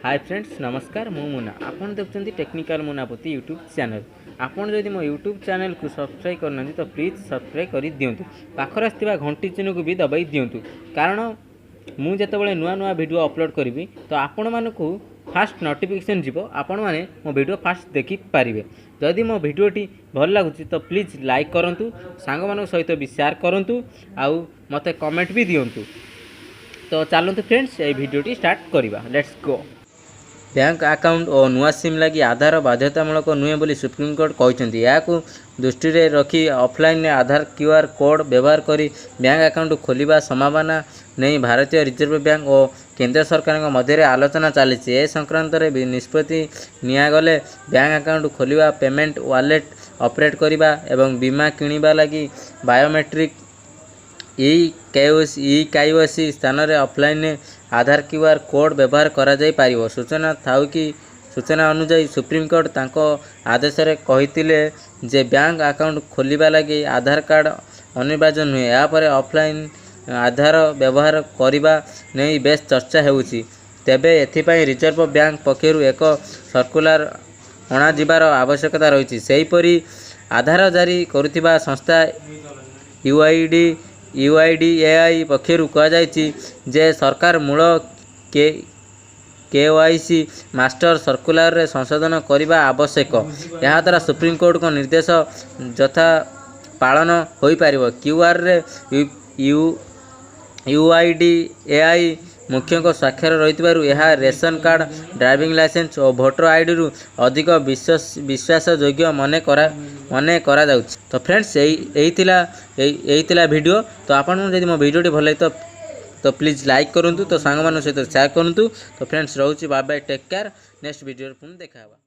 High friends, ନମସ୍କାର। ମୁଁ ମୁନା, ଆପଣ ଦେଖୁଛନ୍ତି ଟେକ୍ନିକାଲ ମୁନାପତି ୟୁଟ୍ୟୁବ୍ ଚ୍ୟାନେଲ୍। ଆପଣ ଯଦି ମୋ ୟୁଟ୍ୟୁବ୍ ଚ୍ୟାନେଲ୍କୁ ସବସ୍କ୍ରାଇବ୍ କରିନାହାନ୍ତି, ତ ପ୍ଲିଜ୍ ସବସ୍କ୍ରାଇବ୍ କରିଦିଅନ୍ତୁ। ପାଖରେ ଆସିଥିବା ଘଣ୍ଟି ଚିହ୍ନକୁ ବି ଦବାଇ ଦିଅନ୍ତୁ, କାରଣ ମୁଁ ଯେତେବେଳେ ନୂଆ ନୂଆ ଭିଡ଼ିଓ ଅପଲୋଡ଼ କରିବି, ତ ଆପଣମାନଙ୍କୁ ଫାଷ୍ଟ ନୋଟିଫିକେସନ୍ ଯିବ, ଆପଣମାନେ ମୋ ଭିଡ଼ିଓ ଫାଷ୍ଟ ଦେଖିପାରିବେ। ଯଦି ମୋ ଭିଡ଼ିଓଟି ଭଲ ଲାଗୁଛି, ତ ପ୍ଲିଜ୍ ଲାଇକ୍ କରନ୍ତୁ, ସାଙ୍ଗମାନଙ୍କ ସହିତ ବି ସେୟାର କରନ୍ତୁ ଆଉ ମୋତେ କମେଣ୍ଟ ବି ଦିଅନ୍ତୁ। ତ ଚାଲନ୍ତୁ ଫ୍ରେଣ୍ଡସ୍, ଏଇ ଭିଡ଼ିଓଟି ଷ୍ଟାର୍ଟ କରିବା। Let's go. Bank account ଓ ନୂଆ ସିମ୍ ଲାଗି ଆଧାର ବାଧ୍ୟତାମୂଳକ ନୁହେଁ ବୋଲି ସୁପ୍ରିମକୋର୍ଟ କହିଛନ୍ତି। ଏହାକୁ ଦୃଷ୍ଟିରେ ରଖି ଅଫଲାଇନରେ ଆଧାର କ୍ୟୁଆର୍ କୋଡ୍ ବ୍ୟବହାର କରି ବ୍ୟାଙ୍କ ଆକାଉଣ୍ଟ ଖୋଲିବା ସମ୍ଭାବନା ନେଇ ଭାରତୀୟ ରିଜର୍ଭ ବ୍ୟାଙ୍କ ଓ କେନ୍ଦ୍ର ସରକାରଙ୍କ ମଧ୍ୟରେ ଆଲୋଚନା ଚାଲିଛି। ଏ ସଂକ୍ରାନ୍ତରେ ନିଷ୍ପତ୍ତି ନିଆଗଲେ ବ୍ୟାଙ୍କ ଆକାଉଣ୍ଟ ଖୋଲିବା, ପେମେଣ୍ଟ ୱାଲେଟ୍ ଅପରେଟ୍ କରିବା ଏବଂ ବୀମା କିଣିବା ଲାଗି ବାୟୋମେଟ୍ରିକ୍ ଇ-କେୱାଇସି ସ୍ଥାନରେ ଅଫଲାଇନରେ ଆଧାର କ୍ୟୁଆର୍ କୋଡ୍ ବ୍ୟବହାର କରାଯାଇପାରିବ। ସୂଚନା ଅନୁଯାୟୀ, ସୁପ୍ରିମକୋର୍ଟ ତାଙ୍କ ଆଦେଶରେ କହିଥିଲେ ଯେ ବ୍ୟାଙ୍କ ଆକାଉଣ୍ଟ ଖୋଲିବା ଲାଗି ଆଧାର କାର୍ଡ ଅନିବାର୍ଯ୍ୟ ନୁହେଁ। ଏହାପରେ ଅଫଲାଇନ ଆଧାର ବ୍ୟବହାର କରିବା ନେଇ ବେଶ୍ ଚର୍ଚ୍ଚା ହେଉଛି। ତେବେ ଏଥିପାଇଁ ରିଜର୍ଭ ବ୍ୟାଙ୍କ ପକ୍ଷରୁ ଏକ ସର୍କୁଲାର ଅଣାଯିବାର ଆବଶ୍ୟକତା ରହିଛି। ସେହିପରି ଆଧାର ଜାରି କରୁଥିବା ସଂସ୍ଥା ୟୁଆଇଡିଏଆଇ ପକ୍ଷରୁ କୁହାଯାଇଛି ଯେ ସରକାର ମୂଳ କେୱାଇସି ମାଷ୍ଟର ସର୍କୁଲାରରେ ସଂଶୋଧନ କରିବା ଆବଶ୍ୟକ। ଏହାଦ୍ୱାରା ସୁପ୍ରିମକୋର୍ଟଙ୍କ ନିର୍ଦ୍ଦେଶ ଯଥା ପାଳନ ହୋଇପାରିବ। କ୍ୟୁଆରରେ ୟୁଆଇଡିଏଆଇ ମୁଖ୍ୟଙ୍କ ସ୍ୱାକ୍ଷର ରହିଥିବାରୁ ଏହା ରେସନ କାର୍ଡ, ଡ୍ରାଇଭିଂ ଲାଇସେନ୍ସ ଓ ଭୋଟର ଆଇଡିରୁ ଅଧିକ ବିଶ୍ୱାସଯୋଗ୍ୟ ମନେ କରାଯାଉଛି। ତ ଫ୍ରେଣ୍ଡସ୍, ଏହି ଥିଲା ଭିଡ଼ିଓ। ତ ଆପଣଙ୍କୁ ଯଦି ମୋ ଭିଡ଼ିଓଟି ଭଲ ଲାଗେ, ତ ପ୍ଲିଜ୍ ଲାଇକ୍ କରନ୍ତୁ, ତ ସାଙ୍ଗମାନଙ୍କ ସହିତ ସେୟାର କରନ୍ତୁ। ତ ଫ୍ରେଣ୍ଡସ୍, ରହୁଛି। Bye bye, take care. Next ଭିଡ଼ିଓରେ ପୁଣି ଦେଖା ହେବା।